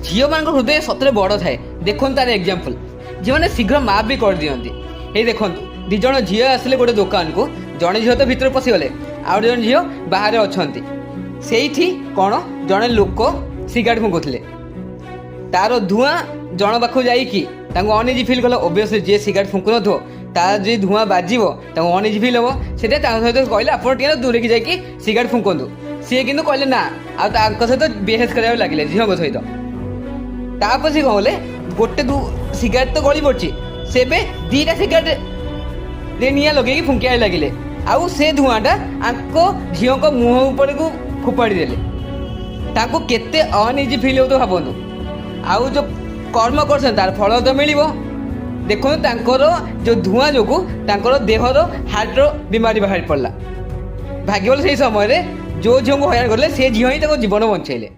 ଝିଅମାନଙ୍କ ହୃଦୟ ସତରେ ବଡ଼ ଥାଏ। ଦେଖନ୍ତୁ ତାର ଏକ୍ଜାମ୍ପଲ୍, ଝିଅମାନେ ଶୀଘ୍ର ମାଫ ବି କରିଦିଅନ୍ତି। ଏଇ ଦେଖନ୍ତୁ, 2 ଜଣ ଝିଅ ଆସିଲେ ଗୋଟେ ଦୋକାନକୁ। ଜଣେ ଝିଅ ତ ଭିତରେ ପଶିଗଲେ, ଆଉ ଜଣେ ଝିଅ ବାହାରେ ଅଛନ୍ତି। ସେଇଠି କ'ଣ ଜଣେ ଲୋକ ସିଗାରେଟ୍ ଫୁଙ୍କୁଥିଲେ। ତାର ଧୂଆଁ ଜଣ ପାଖକୁ ଯାଇକି ତାଙ୍କୁ ଅନଇଜି ଫିଲ୍ କଲା। ଓବିୟସଲି ଯିଏ ସିଗାରେଟ୍ ଫୁଙ୍କୁନଥିବ, ତାର ଯଦି ଧୂଆଁ ବାଜିବ, ତାଙ୍କୁ ଅନଇଜି ଫିଲ୍ ହେବ। ସେଇଟା ତାଙ୍କ ସହିତ କହିଲେ, ଆପଣ ଟିକେ ଦୂରେଇକି ଯାଇକି ସିଗାରେଟ୍ ଫୁଙ୍କନ୍ତୁ। ସିଏ କିନ୍ତୁ କହିଲେ ନା, ଆଉ ତାଙ୍କ ସହିତ ବେହେସ କରିବାକୁ ଲାଗିଲେ ଝିଅଙ୍କ ସହିତ। ତାପରେ ସେ କ'ଣ କଲେ? ଗୋଟେ ସିଗାରେଟ୍ ତ ଗଳି ପଡ଼ିଛି, ସେ ଏବେ 2ଟା ସିଗାରେଟ୍ ରେ ନିଆଁ ଲଗେଇକି ଫୁଙ୍କିବାକୁ ଲାଗିଲେ। ଆଉ ସେ ଧୂଆଁଟା ଆଙ୍କ ଝିଅଙ୍କ ମୁହଁ ଉପରକୁ ଫୋପାଡ଼ି ଦେଲେ। ତାଙ୍କୁ କେତେ ଅନଇଜି ଫିଲ୍ ହେଉଥିବ ଭାବନ୍ତୁ। ଆଉ ଯେଉଁ କର୍ମ କରୁଛନ୍ତି, ତାର ଫଳ ତ ମିଳିବ। ଦେଖନ୍ତୁ, ତାଙ୍କର ଯେଉଁ ଧୂଆଁ ଯୋଗୁଁ ତାଙ୍କର ଦେହର ହାର୍ଟର ବିମାରୀ ବାହାରି ପଡ଼ିଲା। ଭାଗ୍ୟ ସେଇ ସମୟରେ ଯେଉଁ ଝିଅଙ୍କୁ ହଇରାଣ କଲେ, ସେ ଝିଅ ହିଁ ତାଙ୍କ ଜୀବନ ବଞ୍ଚେଇଲେ।